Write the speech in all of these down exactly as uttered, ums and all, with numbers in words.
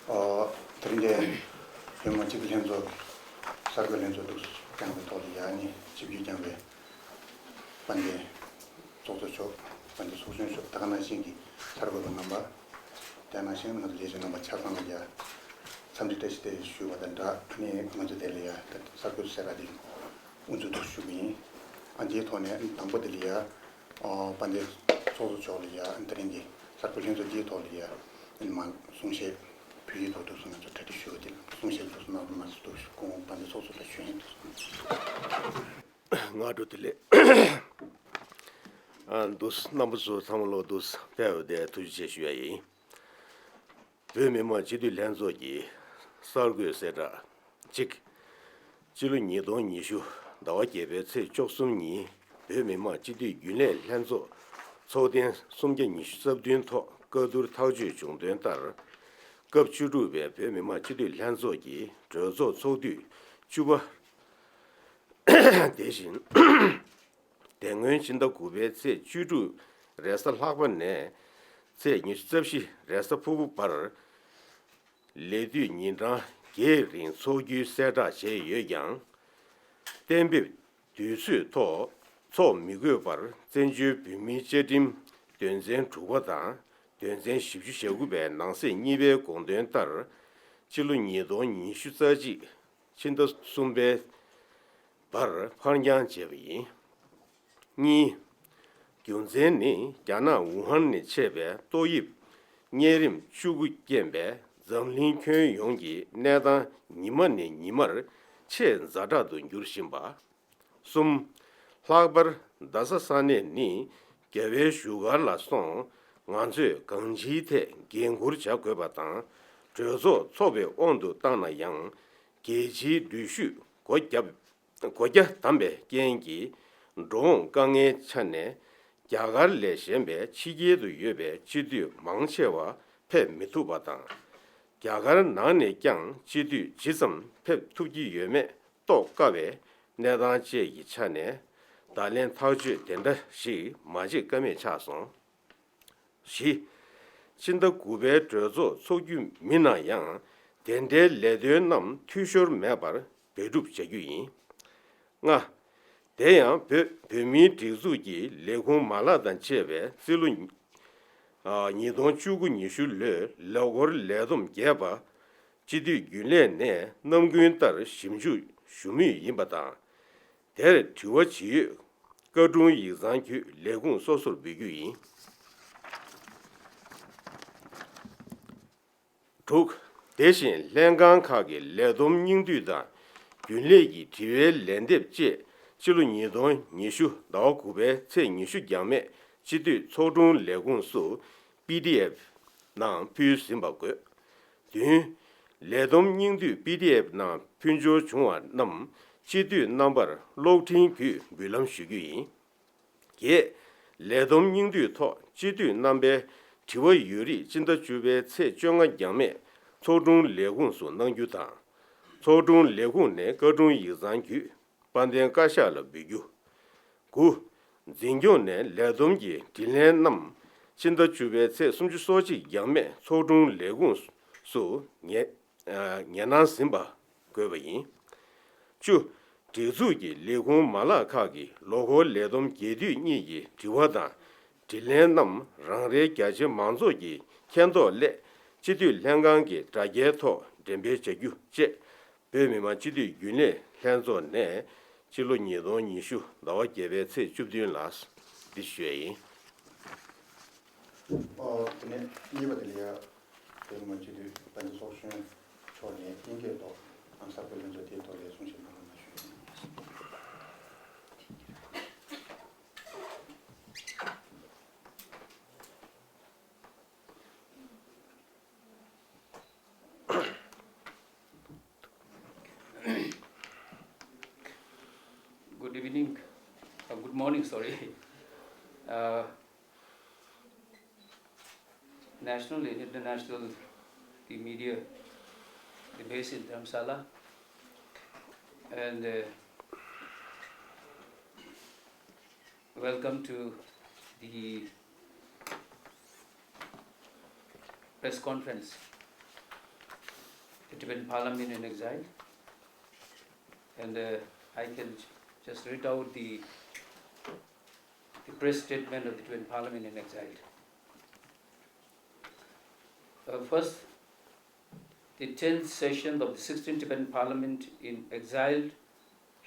ཨོ། དེ་རིང་འདི་བོད་མི་མང་སྤྱི་འཐུས་ལྷན་ཚོགས་ཀྱི་གསར་འགོད་ལྷན་ཚོགས་འདུ་བསྐྱངས་པའི་ཐོག་ལ་ཡ་ནི་ཆིབས་བསྒྱུར་བསྐྱངས་པའི་དཔལ་ལྡན་ཚོགས་གཙོ་མཆོག་དཔལ་ལྡན་ཚོགས་གཞོན་མཆོག་ད་ག་ནང་བཞིན་གྱི་གསར་འགོད་པ་རྣམ་པ། དེ་ནང་བཞིན་ང་ཚོ་ལས་བྱེད་རྣམ་པ་ཆ་ཚང་ལ་ཡ་འཚམས་འདྲི་བཀྲ་ཤིས་བདེ་ལེགས་ཞུ་བ་དང་སྦྲགས་ནི་ང་ཚོ་དེ་ལ་ཡ་ད་གསར་འགོད་གསལ་བསྒྲགས་འདི་དབུ་འཛུགས་ཐུབ་ཞུ་གི་ཡིན། ཨ་འདིའི་ཐོག་ནས་དང་པོ་དེ་ལ་ཡ་ཨོ་དཔལ་ལྡན་ཚོགས་གཙོ་མཆོག་ལ་ཡ་དེ་རིང་གི་གསར་འགོད་ལྷན་ཚོགས་འདིའི་ཐོག་ལ་ཡ་མ་གསུང་བཤད་ཕུལ་ཡི་འདུག་འདུག་སོང་ང་ཚོ་གྲ་སྒྲིག་ཞུ་བ་དེ་གསུང་བཤད་འདུག་སོང་ན་མ་སུ་འདུག་ཞུ་གོང་དཔལ་ལྡན་ཚོགས་གཙོ་ལ་ཞུ་ཡིན་འདུག་སོང་། སྔ་དྲོ་བདེ་ལེགས། ཨ་འདུག་རྣམ་པ་ཚོ་ཚང་མ་ལོ་འདུག་ཕེབས་པ་དེ་ཐུགས་རྗེ་ཆེ་ཞུ་ཡ་ཡིན། བོད་མི་མང་སྤྱི་འཐུས་ལྷན་ཚོགས་ཀྱི་གསར་འགོད་གསལ་བསྒྲགས་གཅིག་སྤྱི་ལོ་ཉིས་སྟོང་ཉི་ཤུ་ཟླ་བ་བརྒྱད་པའི་ཚེས་བཅུ་གསུམ་ཉིན་བོད་མི་མང་སྤྱི་འཐུས་རྒྱུན་ལས་ལྷན་ཚོགས་ཚོགས་ཐེངས་སུམ་བརྒྱ་ཉི་ཤུ་རྩ་བདུན་ཐོག་བཀའ་བསྡུར་ཐག་གཅོད་བྱུང་དོན་ལྟར། སྐབས་བཅུ་དྲུག་པའི་བོད་མི་མང་སྤྱི་འཐུས་ལྷན་ཚོགས་ཀྱི་གྲོས་ཚོགས་ཚོགས་དུས་བཅུ་པ། དེ་བཞིན། དེ་སྔོན་ཕྱི་ཟླ་དགུ་པའི་ཚེས་བཅུ་དྲུག་རེས་གཟའ་ལྷག་པ་ནས་ཚེས་ཉི་ཤུ་རྩ་བཞི་རེས་གཟའ་ཕུར་བུ་བར་ལས་དུས་ཉིན་གྲངས་བརྒྱད་རིང་འཚོགས་རྒྱུའི་གསལ་བསྒྲགས་བྱས་ཡོད་ཀྱང་། གཏན་འབེབས་དུས་ཚོད་ཐོག་འཚོགས་མི་དགོས་པར་བཙན་བྱོལ་བོད་མིའི་བཅའ་ཁྲིམས་དོན་ཚན་དྲུག་པ་དང་དོན་ཚན་བཞི་བཅུ་ཞེ་དགུ་པའི་ནང་གསེས་གཉིས་པའི་དགོངས་དོན་ལྟར་ཕྱི་ལོ་ཉིས་སྟོང་ཉི་ཤུ་རྩ་གཅིག་ཕྱི་ཟླ་གསུམ་པའི་བར་ཕར་འགྱངས་བྱས་པ་ཡིན། གཉིས། རྒྱུ་མཚན་ནི་རྒྱ་ནག་ཝུ་ཧན་ནས་མཆེད་པའི་ཏོག་དབྱིབས་གཉན་རིམས་བཅུ་དགུ་རྐྱེན་པས་འཛམ་གླིང་ཁྱོན་ཡོངས་ཀྱི་གནས་སྟངས་ཉི་མ་ནས་ཉི་མར་ཆེས་ཛ་དྲག་ཏུ་འགྱུར་བཞིན་པ། གསུམ། ལྷག་པར་རྡ་ས་ས་གནས་ནི་རྒྱལ་བའི་བཞུགས་སྒར་ལ་སོང་ང་ཚོས་གང་ཅིའི་ཐད་འགན་འཁུར་བྱ་དགོས་པ་དང་གྲོས་ཚོགས་འཚོགས་པའི་དབང་དུ་བཏང་ན་ཡང་རྒྱལ་སྤྱིའི་འགྲུལ་བཞུད་སྒོ་བརྒྱབ། སྒོ་རྒྱ་བསྡམས་པའི་རྐྱེན་གྱིས་འགྲོ་འོང་དཀའ་ངལ་ཆ་ནས་རྒྱ་གར་ལས་གཞན་པའི་ཕྱི་རྒྱལ་དུ་ཡོད་པའི་སྤྱི་འཐུས་མང་ཆེ་བ་ཕེབས་མི་ཐུབ་པ་དང་། རྒྱ་གར་ནང་ནས་ཀྱང་སྤྱི་འཐུས་ཇི་ཙམ་ཕེབས་ཐུབ་ཀྱི་ཡོད་མེད་རྟོགས་དཀའ་བའི་གནས་སྟངས་བཅས་ཀྱི་ཆ་ནས་བརྡ་ལན་ཐག་གཅོད་དེ་འདྲ་ཞིག་མ་བྱེད་ཀ་མེད་ཆགས་སོང་། བཞི། ཕྱི་ཟླ་དགུ་པའི་གྲོས་ཚོགས་འཚོགས་རྒྱུ་མིན་ན་ཡང་དེ་འདྲའི་ལས་དོན་རྣམས་འཐུས་ཤོར་མེད་པར་འབད་སྒྲུབ་བྱ་རྒྱུ་ཡིན། ལྔ། དེ་ཡང་བོད་བོད་མིའི་སྒྲིག་འཛུགས་ཀྱི་ལས་ཁུངས་མ་ལག་དང་བཅས་པའི་རྩིས་ལོ་ཉིས་སྟོང་བཅུ་དགུ་ཉི་ཤུ་ལོའི་ལོ་འཁོར་ལས་བསྡོམས་རྒྱས་པ་སྤྱི་འཐུས་རྒྱུན་ལས་ནས་རྣམ་ཀུན་ལྟར་ཞིབ་འཇུག་ཞུ་མུས་ཡིན་པ་དང་། དེར་དྲི་བ་ཇི་ཡོད་བཀའ་དྲུང་ཡིག་ཚང་བརྒྱུད་ལས་ཁུངས་སོ་སོར་འབུལ་རྒྱུ་ཡིན། དྲུག་དེ་བཞིན་ལྷན་ཁང་ཁག་གི་ལས་བསྡོམས་སྙིང་བསྡུས་དང་རྒྱུན་ལས་ཀྱི་དྲི་བའི་ལན་འདེབས་བཅས་སྤྱི་ལོ་ཉིས་སྟོང་ཉི་ཤུ་ཟླ་བ་དགུ་པའི་ཚེས་ཉི་ཤུ་འགྱངས་མེད་སྤྱི་འཐུས་ཚོགས་དྲུང་ལས་ཁུངས་སུ་པི་ཌི་ཨེཕ་ནང་ཕུལ་ཟིན་པ་དགོས། བདུན། ལས་བསྡོམས་སྙིང་བསྡུས་པི་ཌི་ཨེཕ་ནང་ཕུལ་འབྱོར་བྱུང་བ་རྣམས་སྤྱི་འཐུས་རྣམ་པར་གློག་འཕྲིན་བརྒྱུད་འབུལ་ལམ་ཞུ་རྒྱུ་ཡིན། བརྒྱད། ལས་བསྡོམས་སྙིང་བསྡུས་ཐོག་སྤྱི་འཐུས་རྣམ་པའི་དྲི་བ་ཡོད་རིགས་སྤྱི་ཟླ་བཅུ་པའི་ཚེས་བཅོ་ལྔ་འགྱངས་མེད་ཚོགས་དྲུང་ལས་ཁུངས་སུ་གནང་རྒྱུ་དང་། ཚོགས་དྲུང་ལས་ཁུངས་ནས་བཀའ་དྲུང་ཡིག་ཚང་བརྒྱུད་དཔལ་ལྡན་བཀའ་ཤག་ལ་འབུལ་རྒྱུ། དགུ། འཛིན་སྐྱོང་ནས་ལས་བསྡོམས་ཀྱི་དྲིས་ལན་རྣམས་ཕྱི་ཟླ་བཅུ་པའི་ཚེས་སུམ་ཅུ་སོ་གཅིག་འགྱངས་མེད་ཚོགས་དྲུང་ལས་ཁུངས་སུ་ངེས་ངེས་གནང་ཟིན་པ་དགོས་པ་ཡིན། བཅུ། སྒྲིག་འཛུགས་ཀྱི་ལས་ཁུངས་མ་ལག་ཁག་གི་ལོ་འཁོར་ལས་བསྡོམས་རྒྱས་བསྡུས་གཉིས་ཀྱི་དྲི་བ་དང་དྲིས་ལན་རྣམས་རང་རེའི་རྒྱ་ཆེ་མང་ཚོགས་ཀྱི་མཁྱེན་རྟོགས་སླད་སྤྱི་འཐུས་ལྷན་ཁང་གི་དྲ་རྒྱའི་ཐོག་འགྲེམས་སྤེལ་བྱ་རྒྱུ་བཅས། བོད་མི་མང་སྤྱི་འཐུས་རྒྱུན་ལས་ལྷན་ཚོགས་ནས་སྤྱི་ལོ་ཉིས་སྟོང་ཉི་ཤུ་ཟླ་བ་བརྒྱད་པའི་ཚེས་བཅུ་བདུན་ལ་འདི་ཞུ་ཡ་ཡིན། ཨོ། དེ་ནས་གཉིས་པ་དེ་ལ་ཡ་བོད་མི་མང་སྤྱི་འཐུས་དཔལ་ལྡན་ཚོགས་གཞོན་མཆོག་ནས་དབྱིན་སྐད་ཐོག་ཨང་གསར་འགོད་ལྷན་ཚོགས་དེའི་ཐོག་ལ་གསུང་བཤད་གནང་རོགས་གནང་ཞུ་ཡ་ཡིན། Good evening, uh, good morning, sorry. Uh, national and international, the media, the base in Dharamsala, and, uh, welcome to the press conference. Tibetan Parliament in Exile. And uh, I can just read out the, the press statement of the Tibetan Parliament in Exile. Uh, first, the tenth session of the sixteenth Tibetan Parliament in Exile,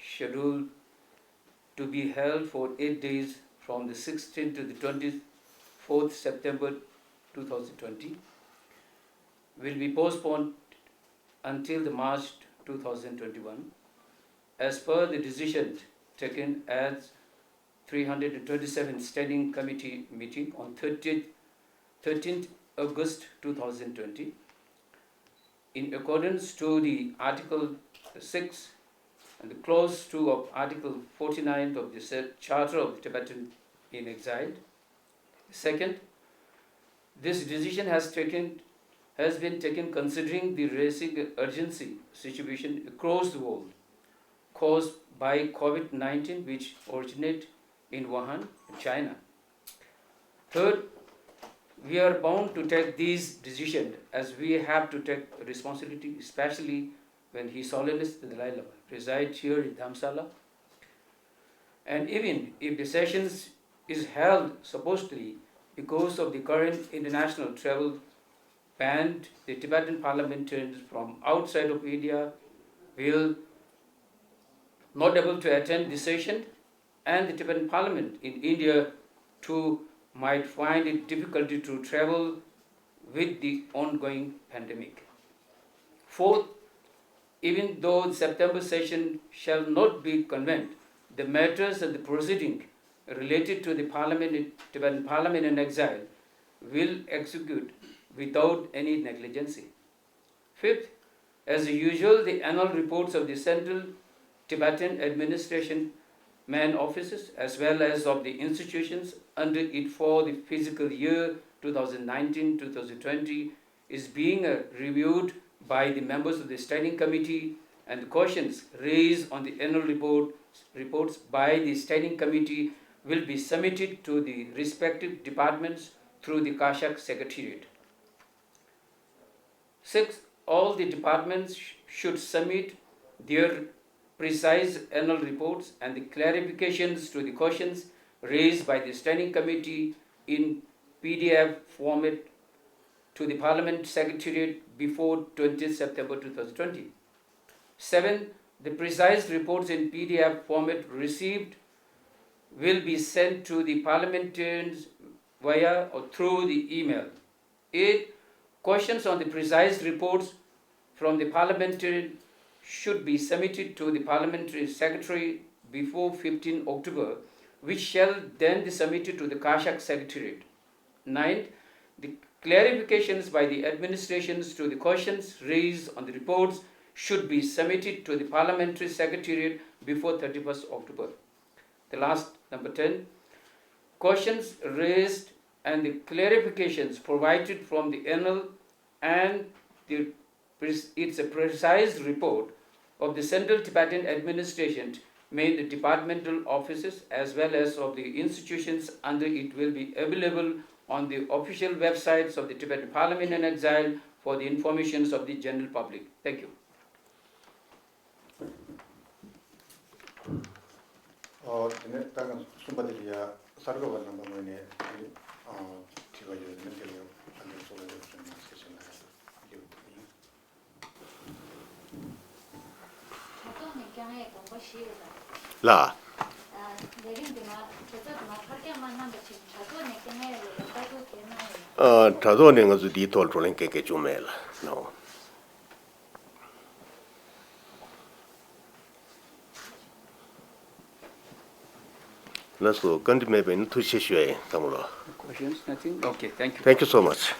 scheduled to be held for eight days from the sixteenth to the twenty-fourth September two thousand twenty, will be postponed until the March two thousand twenty-one, as per the decision taken at three hundred twenty-seven Standing Committee meeting on thirtieth, thirteenth August two thousand twenty, in accordance to the Article six and the Clause two of Article forty-nine of the said Charter of the Tibetan in Exile. Second, this decision has taken, has been taken considering the rising urgency situation across the world caused by COVID nineteen, which originate in Wuhan, China. Third, we are bound to take these decisions as we have to take responsibility, especially when His Holiness the Dalai Lama resides here in Dharamsala. And even if the sessions is held supposedly because of the current international travel ban, the Tibetan parliamentarians from outside of India will not able to attend the session, and the Tibetan parliament in India too might find it difficult to travel with the ongoing pandemic. Fourth, even though the September session shall not be convened, the matters and the proceeding related to the parliament, Tibetan parliament in exile, will execute without any negligence. Fifth, as usual, the annual reports of the Central Tibetan Administration main offices as well as of the institutions under it for the fiscal year two thousand nineteen two thousand twenty is being uh, reviewed by the members of the Standing Committee, and the questions raised on the annual report, reports by the Standing Committee will be submitted to the respective departments through the Kashak Secretariat. Six, all the departments sh- should submit their precise annual reports and the clarifications to the questions raised by the Standing Committee in P D F format to the Parliament Secretariat before twentieth September two thousand twenty. Seven, the precise reports in P D F format received will be sent to the parliamentarians via or through the email. Eight, questions on the precise reports from the parliamentarian should be submitted to the parliamentary secretary before fifteenth October, which shall then be submitted to the Kashak Secretariat. Ninth, the clarifications by the administrations to the questions raised on the reports should be submitted to the parliamentary secretariat before thirty-first October. The last, number ten, questions raised and the clarifications provided from the annual and the pres- its a precise report of the Central Tibetan Administration main departmental offices as well as of the institutions under it will be available on the official websites of the Tibetan Parliament in Exile for the informations of the general public. Thank you. ཨོ། དེ་ནས་ད་ག་གསུམ་པ་དེ་ལ་ཡ་གསར་འགོད་པ་རྣམ་པ་ངོས་ནས་དེ་ཨ་དྲི་བ་ཡོད་ན་དེ་ལ་ཡ་ཕན་ཚུན་གསོལ་བ་རེ་ཞུ་ནས་སྐད་ཆ་ལ་ཡ་ཡོད་ཡིན། དྲ་ཐོག་ནས་བསྐྱངས་ཡས་དགོངས་པ་བཞེས་ཡོད་ལ། ལ། ལས་རིམ་འདི་མ་གྲོས་ཚོགས་འདི་མ་ཕར་འགྱངས་མ་གནང་པ་བྱས་དྲ་ཐོག་ནས་བསྐྱངས་ཡས་ལ་ཡ་ལྟ་རྟོག་གལ་གནང་ཡོད་ལ། ཨ་དྲ་ཐོག་ནས་ང་ཚོ་འདིའི་ཐོག་བགྲོ་གླེང་གལ་གལ་བྱུང་མེད་ལ་ནོ། ལགས་སོ། བཀའ་འདྲི་མེད་པ་ཡིན་ན་ཐུགས་རྗེ་ཆེ་ཞུ་ཡ་ཡིན་དང་པོ་ལ། Questions? Nothing? Okay, thank you. Thank you so much.